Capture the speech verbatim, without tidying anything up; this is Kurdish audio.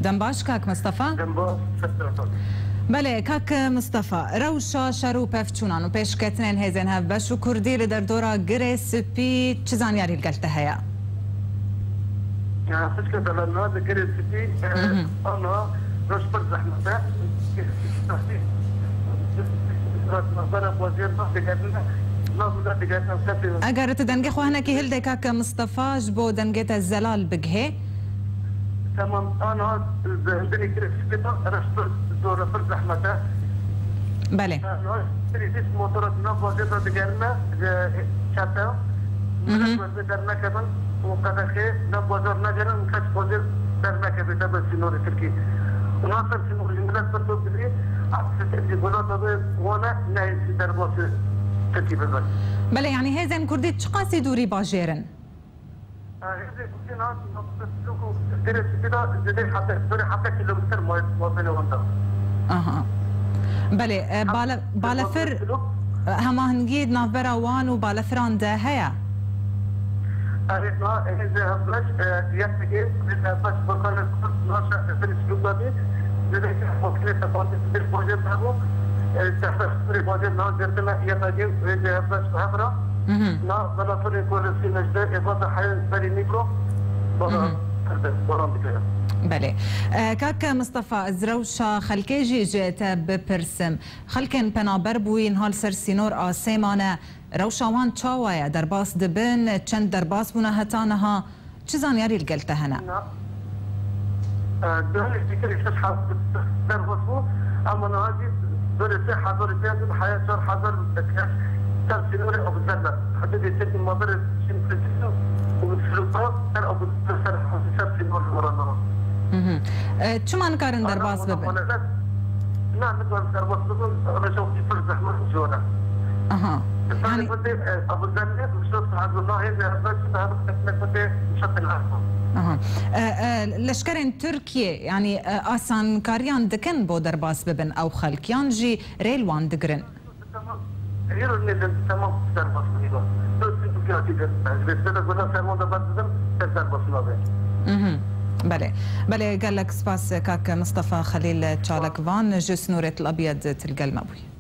Dem baş, kak Mistefa. Dem baş, Mistefa. Belê, kak Mistefa, rewşa şer û pevçûnan û pêşketinên hêzên hevbeş û Kurdî li derdora Girê Spî çi zanyarî li gel te heye? Ya, xwişke Delal, niha di Girê Spî, e, Mhm. ana roj pir zehmet e. Navbera xweziyê digerine, nav digerine, Eger tu dengê xwe hinekî hilde, kak Mistefa, ji bo dengê te zelal bigihê. Tamam, ana, hindini Girê Spî de, roj pir zor e, pir zehmet e. Belê. Ana, Spî motora di nav bajêr de digerine, e, çete. Mhm. Millet wezê dernekevin û qedexê nav bajar negerin û kes bajêr dernekeve, debe sînorê Tirkî. Û na ser sînorê millet pir top dibî, aksê Tirkî, welat dibê wane nehêsî derbasî Tirkî bibin. Belê, yanî hêzên Kurdî çiqasî dûrî bajêr in? Hêzên Kurdî niha Girê Spî de zêdê heta, zêdê heta kîlometre ma-, mabênê wan de. Aha. Belê, e, Hem bale-, balefir, kîlometre kilo. E, hemahengî di navbera wan û balefiran de heye? Erê, na, hêzê hevbeş, e, yek digê, hêzê hevbeş Furkanê Kurd, na şer, Furkanê Kurd da bî, zêdê hêzê hevbeş, bir bajêr hebû, e, tehta bir bajêr na girtine, yek digê, hêzê hevbeş hevra. Mhm. Na, bela Furê Kurd, Sî Necde, e, baza heyê berî nîbro, bala Mhm. kirdi, baran dikeye. Belê. E, kak Mistefa, ez rewşa xelkê jî ji te bipirsim. Xelkên penaber bûyî niha li ser sînor asê mane. Rewşa wan çawa ye? Derbas dibin? Çend derbas bûne heta niha? Çi zanyarî li gel te hene? Na. E, duhê fikirî şeş hezar derbas bû, ama niha jî berê sê hezar û pênc sed heya çar hezar kes ser sînorê Abu Zella. Heta dê Tirkî ma berê Çin Tirkî û Silûka ser Abu Zella ser, ser sînor li Oranda. Mhm. E, çima nikarin derbas bibin? Na, nikarin derbas bibin, rewşa wî pir zehmet û zor e. Aha. Yani, yanî gotê, e, Abu Zella, Mustafa Abdullah, hêzê hevbeş, hevbeş, hevbeş, gotê, Mustafa Abdullah. Aha. E, e, leşkerên Tirkiyê, yanî, e, asankariyan dikin bo derbas bibin ew xelk, yan jî rê li wan digirin? Îro nêzên temam derbas bûne. Dördüncü kâtî de, ez bê sene guna serwan de berdidin, ser derbas nabe. Mhm. Belê. Belê, gelek spas kak Mistefa Xelîl Çalakvan ji sînorê Tel Abyad tu li gel me bûyî.